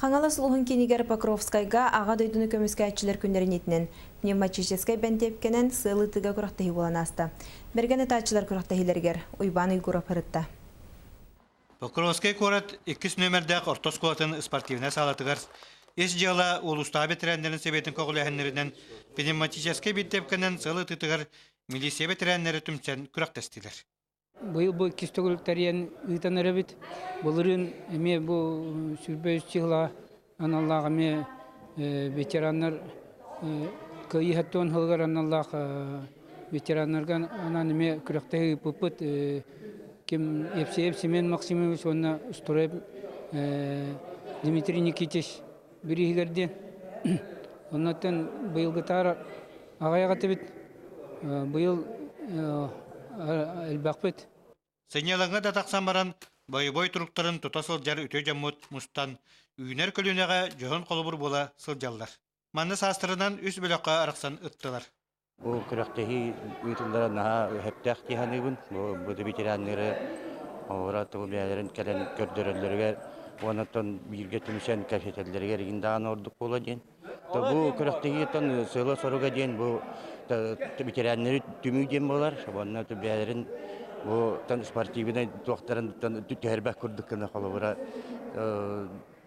Хаҥалас улууһун киинигэр Покровскайга Аҕа дойдуну көмүскээччилэр күннэрин иитинэн пневматическай бэнтиэпкэнэн сыал ыытыыга күрэхтэһии буолан ааста. Бэргэн ытааччылар күрэхтэһиилэригэр Уйбаан Уйгуров ырытта. Покровскай куорат иккис нүөмэрдээх орто оскуолатын спортивнай саалатыгар Ис дьыала улуустааҕы бэтэрээннэрин сэбиэтин көҕүлээһиннэринэн пневматическай бинтиэпкэнэн сыал ытыытыгар милиция бэтэрээннэрэ түмсэн күрэхтэстилэр. Быйыл бу иккис төгүл тэрийэн ыытан эрэбит. Былырыын эмиэ бу 23 сыла аналлаах эмиэ ветераннар Кыайыы 70 сылыгар аналлаах ветераннарга анаан эмиэ күрэхтэһии ыыппыппыт. Ким Евсеев Семен Максимович уонна Устураев Дмитрий Никитич бирииһигэр диэн. Оннуттан быйылгытаар аҕыйах этибит. Быйыл элбэхпит. Сынньалаҥҥа да тахсан баран, бойобуой туруктарын тута сылдьар үтүө дьоммут мустан, үүнэр көлүөнэҕэ дьоһун холобур буола сылдьаллар. Манна саастарынан үс бөлөххө арахсан ыттылар. Бу күрэхтэһии ыытыллара наһаа сөптөөх дии саныыбын. Бу ветераннары олоро тыл бэйэлэрин кэлэн көрдөрөллөрүгэр уонна оттон бииргэ түмсэн кэпсэтэллэригэр игин даҕаны ордук буолуо диэн. Бу күрэхтэһииттэн сыала-соруга диэн бу ветераннары түмүү диэн буолар. Уонна бэйэлэрин бу спортивнай туохтарын түһэрбэт курдук гына холобура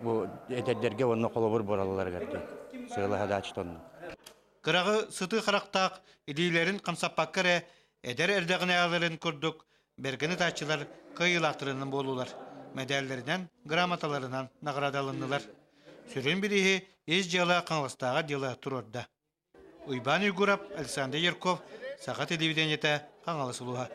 бу эдэрдэргэ уонна холобур буолалларыгар диэн сыала задача оннук. Кыраҕы сытыы харахтаах илиилэрин хамсаппакка эрэ эдэр эрдэҕинээҕилэрин курдук бэргэн ытааччылар кыайыылаахтарынан буоллулар, мэдээллэринэн, грамоталарынан наҕараадаланнылар. Сүрүн бирииһи Ис дьыала Хаҥаластааҕы отдела туруорда. Уйбаан Уйгурап, Александр Ярков, Саха телевидениетэ, Хаҥалас улууһа.